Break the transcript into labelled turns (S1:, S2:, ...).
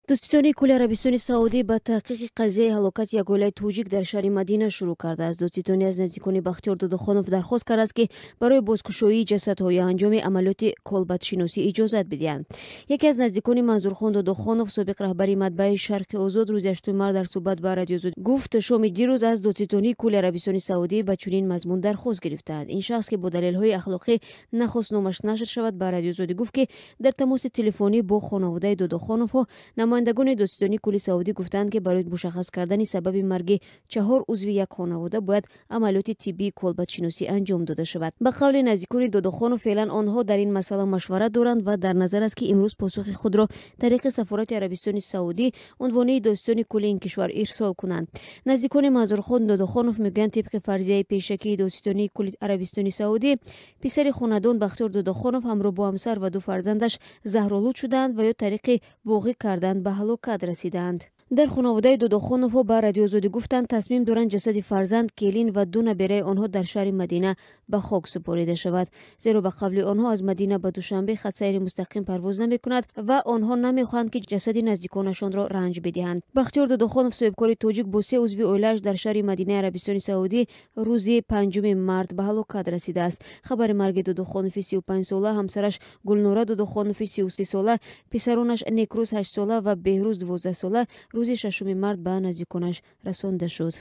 S1: Додситонии кулли Арабистони Саудӣ ба таҳқиқи қазияи ҳалокати як оилаи тоҷик дар шаҳри Мадина шурӯъ кардааст. Додситонӣ аз наздикони Бахтиёр Додохонов дархост кардааст, ки барои бозкушоии ҷасадҳо ё анҷоми амалиёти колбадшиносӣ иҷозат бидиҳанд. Яке аз наздикони Манзурхон Додохонов, собиқ раҳбари матбааи Шарқи Озод, рӯзи 8 март дар суҳбат ба Радиоозодӣ гуфт, шоми дирӯз аз додситонии кулли Арабистони Саудӣ ба чунин мазмун дархост гирифтаанд. Ин шахс, ки бо далелҳои ахлоқӣ нахост номаш нашр шавад, ба Радиоозодӣ гуфт, ки дар тамоси телефонӣ бо хонаводаи Додохоновҳо намояндагони додситонии кулли Саудӣ гуфтанд, ки барои мушаххас кардани сабаби марги чаҳор узви як хонавода бояд амалиёти тиббии колбадшиносӣ анҷом дода шавад. Ба қавли наздикони Додохонов, феълан онҳо дар ин масъала машварат доранд ва дар назар аст, ки имрӯз посухи худро тариқи сафорати Арабистони Саудӣ унвонии додситони кулли ин кишвар ирсол кунанд. Наздикони Манзурхон Додохонов мегӯянд, тибқи фарзияи пешакии додситонии кулли Арабистони Саудӣ, писари хонадон Бахтиёр Додохонов ҳамроҳ бо ҳамсар ва ду фарзандаш заҳролуд шудаанд ва ё тариқи боғӣ кардан ба ҳалокат расидаанд. Дар хонаводаи Додохоновҳо ба Радиоозодӣ гуфтанд, тасмим доранд ҷасади фарзанд, келин ва ду набераи онҳо дар шаҳри Мадина ба хок супорида шавад, зеро ба қавли онҳо аз Мадина ба Душанбе хатсайри мустақим парвоз намекунад ва онҳо намехоҳанд, ки ҷасади наздиконашонро ранҷ бидиҳанд. Бахтиёр Додохонов, соҳибкори тоҷик, бо се узви оилааш дар шаҳри Мадинаи Арабистони Саудӣ рӯзи 5 март ба ҳалокат расидааст. Хабари марги Додохонови 35-сола, ҳамсараш Гулнора Додохонови 33-сола, писаронаш Некрӯз 8-сола ва Беҳрӯз 12-сола рӯзи 6 март ба наздиконаш расонда шуд.